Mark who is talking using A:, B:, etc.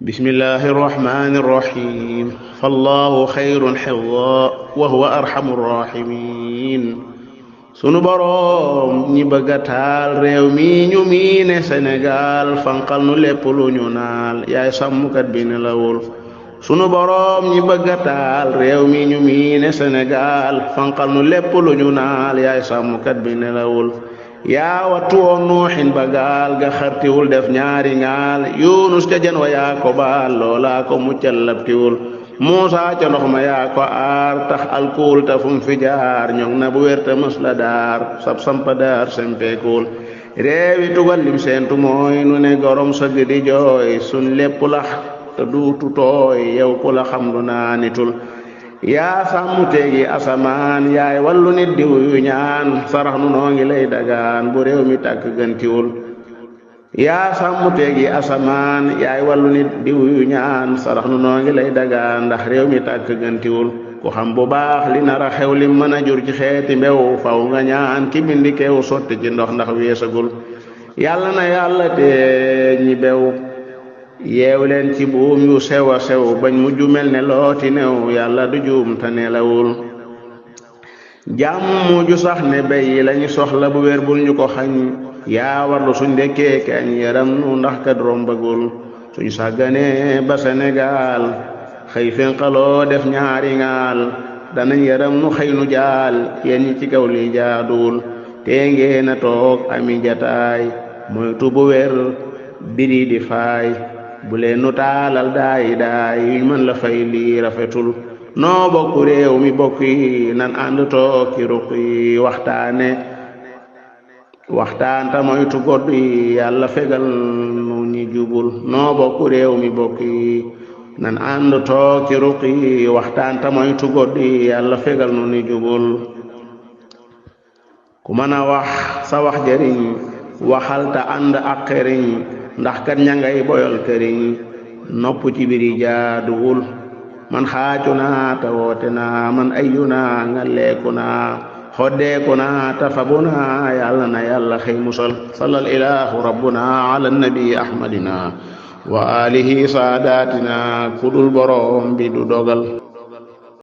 A: بسم الله الرحمن الرحيم فالله خير حفظا وهو أرحم الراحمين sunu boroom ñi bëgg a taal réew mi ñu miine Sénégal fanqal nu lépp lu ñu naal yaay sàmmkat bi ne lawul sunu boroom ñi bëgg a taal réew mi ñu miine Sénégal fanqal nu lépp lu ñu naal yaay sàmmkat bi ne lawul yaa wattu woon nuuxin ba gaal ga xartiwul def ñaari ngaal yunus ca jan wa yaa ko baal loolaa ko muccal labtiwul muusa ca ndox ma yaa ko aar tax alkuul ta fum fi jaar ñoŋ na bu wérta mës la daar sab sampa daar sempeekuul réewi tugal lim seentu mooy nu ne gorom sëgg di jooy sun lépp la te duutu tooy yow ku la xam du naanitul yaa sàmm teegi asamaan yaay wallu nit diw yu ñaan sarax nu noo ngi lay dagaan bu réew mi tàkk gëntiwul yaa sàmm teegi asamaan yaay wallu nit diw yu ñaan sarax nu noo ngi lay dagaan ndax réew mi tàkk gëntiwul ku xam bu baax li nar a xew li mën a jur ci xeeti mbew faw nga ñaan ki bindi kew sotti ci ndox ndax weesagul yàlla na yàlla te ñi bew yeew leen ci buum yu sew a sew bañ mujj mel ne looti new yàlla du juum te nelawul jàmm mujj sax ne béy yi lañu soxla bu wér bul ñu ko xañ yaa warlu suñ ndekkee kañ yaram nu ndax kat rombagul suñ sàgganee ba Sénégal xëy fenqaloo def ñaari ngaal danañ yaram nu xëy nu jaal yéen ñi ci kaw li jaaduwul tee ngeen a toog ami jataay moytu bu wér biri di faay bu leen nu taalal daay yuñ mën la fay lii rafetul noo bokk réew mi bokk yi nan ànd toog ci ruq yi waxtaan ta moytu godd yi yàlla fegal nu ñi jubul noo bokk réew mi bokk yi nan ànd toog ci ruq yi waxtaan ta moytu godd yi yàlla fegal nu ñi jubul ku mën a wax sa wax jëriñ waxal ta ànd ak xeriñ ndax kat ña ngay boyal këriñ nopp ci biri jaaduwul man xaacu naa ta woote naa man ayu naa nga leeku naa xoddeeku naa ta fabu naa yàlla na yàlla xëy musal salal ilahu rabbuna ala nabi ahmadina wa alihi saadatina kudul boroom bi du dogal